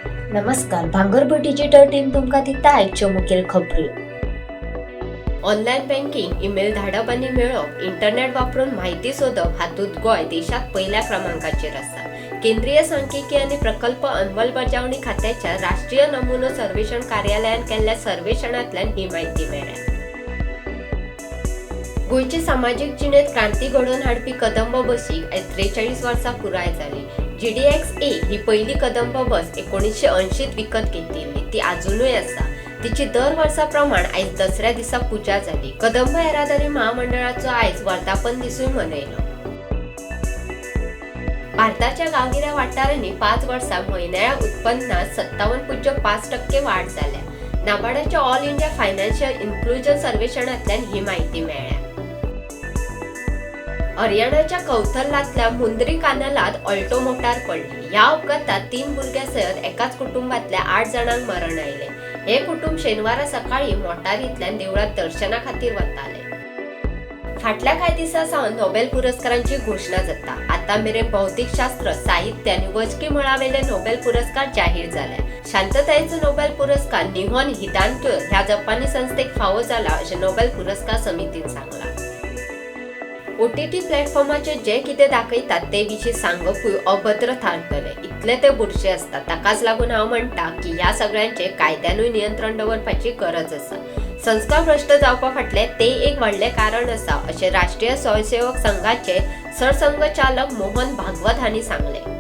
नमस्कार, भांगरभूंय digital team तुमकां दिता आयच्यो मुखेल खबऱ्यो. ऑनलायन बँकिंग, ईमेल धाडप आनी मेळोवप, इंटरनेट वापरून म्हायती सोदप हातूंत गोंय देशांत पयल्या क्रमांकाचेर आसा. केंद्रीय सांख्यिकी आनी प्रकल्प अंमलबजावणी खात्याच्या राष्ट्रीय नमुनो सर्वेक्षण कार्यालयान केल्ल्या सर्वेक्षणांतल्यान ही म्हायती मेळ्ळ्या. गोंयचे सामाजीक जिणेंत क्रांती घडोवन हाडपी कदंब बशीक आयज 43 वर्सां पुराय जाली. जीडीएक्स ए ही पयली कदंब बस 1980त विकत घेतिल्ली. ती आजुनूय आसा. तिची दर वर्सा प्रमाण आयज दसऱ्या दिसा पुजा जाली. कदंब येरादारी महामंडळाचो आयज वर्धापन दिसूय मनयलो. भारताच्या गांवगिऱ्या वाठारांनी 5 वर्सां म्हयन्याळ्या उत्पन्नात 57.5% वाड जाल्या. नाबार्डाच्या ऑल इंडिया फायनान्शियल इन्क्लुजन सर्वेक्षणांतल्यान ही म्हायती मेळ्ळ्या. हरियाणाच्या कौथलांतल्या मुंद्री कानालांत ऑल्टो मोटार पडली. ह्या अपघातात 3 भुरग्यां सयत एकाच कुटुंबांतल्या 8 जाणांक मरण आयलें. हें कुटुंब शेनवारा सकाळीं मोटारींतल्यान देवळांत दर्शना खातीर वतालें. फाटल्या कांय दिसां सावन नोबेल पुरस्कारांची घोशणा जाता. आतां मेरेन भौतिकशास्त्र, साहित्य आनी वजकी मळावेले नोबेल पुरस्कार जाहीर जाले. शांततायेचो नोबेल पुरस्कार निहोन हिदान्क्यो ह्या जपानी संस्थेक फावो जाला अशें नोबेल पुरस्कार समितीन सांगलां. ओटीटी प्लॅटफॉर्माचेर जें कितें दाखयतात ते विशीं सांगपूय अभद्र थारतलें, इतले ते बुरशे आसतात. ताकाच लागून हांव म्हणटा की ह्या सगळ्यांचेर कायद्यानूय नियंत्रण दवरपाची गरज आसा. संस्कार भ्रश्ट जावपा फाटलें तें एक व्हडलें कारण आसा अशें राष्ट्रीय स्वयंसेवक संघाचे सरसंघचालक मोहन भागवत हांणी सांगलें.